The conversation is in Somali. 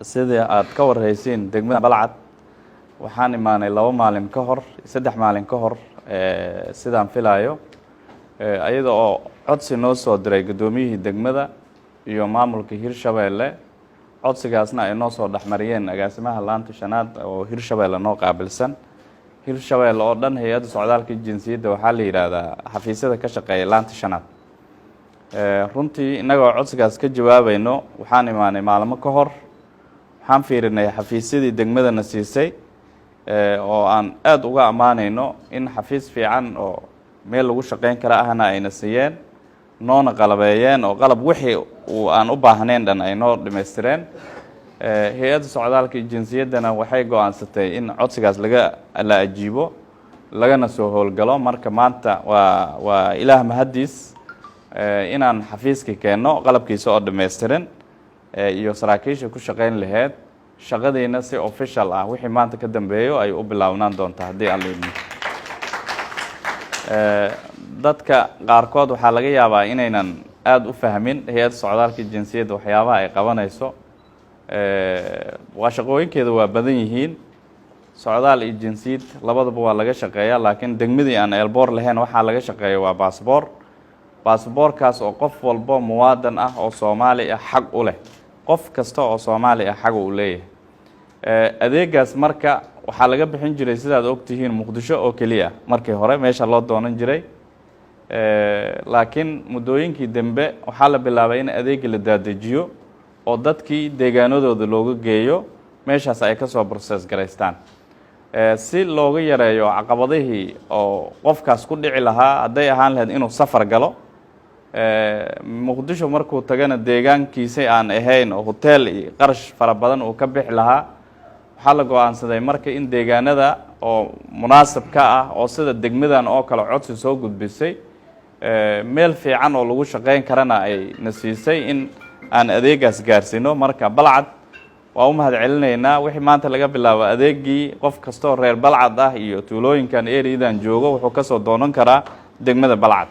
Sidii aad ka warhaysiin, degmada Balcad waxaan imaanay 2 maalin ka hor, 3 maalin ka hor sidaan filaayo, ayada oo codsi noo soo diray guddoomiyihii degmada iyo maamulka Hirshabeelle. Codsigaasna ay noo soo dhexmariyeen agaasimaha laanta shanaad oo Hirshabeelle noo qaabilsan, Hirshabeelle oo dhan. Hay-adda Socdaalka Jinsiyadda waxaa la yidhaahdaa xafiisyada ka shaqeeya laanta shanaad. Runtii, innagoo codsigaas ka jawaabayno, waxaan imaanay maalmo ka hor. Waxaan fiirinay xafiisyadii degmadana siisay, oo aan aada uga ammaanayno in xafiis fiican oo meel lagu shaqeyn kara ahna ayna siiyeen, noona qalabeeyeen, oo qalab wixii uu aan u baahnayn dhan ay noo dhamaystireen. Hay-adda Socdaalka iyo Jinsiyaddana waxay go-aansatay in codsigaas laga la ajiibo, lagana soo howlgalo. Marka maanta waa Ilaah mahaddiis inaan xafiiskii keenno qalabkiisa oo dhammaystiran iyo saraakiisha ku shaqeyn laheyd. Shaqadiina si official ah wixii maanta ka dambeeyo ay u bilaabnaan doontaa, haddii Alla idmo. Dadka qaarkood waxaa laga yaabaa inaynan aada u fahmin Hay-adda Socdaalka Jinsiyadda waxyaabaha ay qabanayso. Waa shaqooyinkeeda waa badan yihiin. Socdaal iyo jinsiyad labadaba waa laga shaqeeyaa, laakiin degmadii aan airport lahayn waxaa laga shaqeeya waa baasboor. Baasboorkaas oo qof walbo muwaadan ah oo Soomaali ah xaq u leh, qof kasta oo Soomaali ah xaq uu leeyahay adeegaas. Marka waxaa laga bixin jiray, sidaad ogtihiin, Muqdisho oo keliya markii hore meesha loo doonan jiray, laakiin muddooyinkii dambe waxaa la bilaabay in adeegii la daadejiyo oo dadkii deegaanadooda looga geeyo, meeshaas ay ka soo process garaystaan, si looga yareeyo caqabadihii oo qofkaas ku dhici lahaa, hadday ahaan lahayd inuu safar galo, Muqdisho markuu tagana deegaankiisay aan ahayn oo hotel iyo qarash fara badan uu ka bixi lahaa. Waxaa la go-aansaday marka in deegaanada oo munaasib ka ah, oo sida degmadan oo kale codsi soo gudbisay, meel fiican oo lagu shaqeyn karana ay na siisay, in aan adeegaas gaarsiino. Marka Balcad waa u mahad celinaynaa. Wixii maanta laga bilaabo, adeegii qof kastoo reer Balcad ah iyo tuulooyinkan areadan joogo wuxuu kasoo doonan karaa degmada Balcad.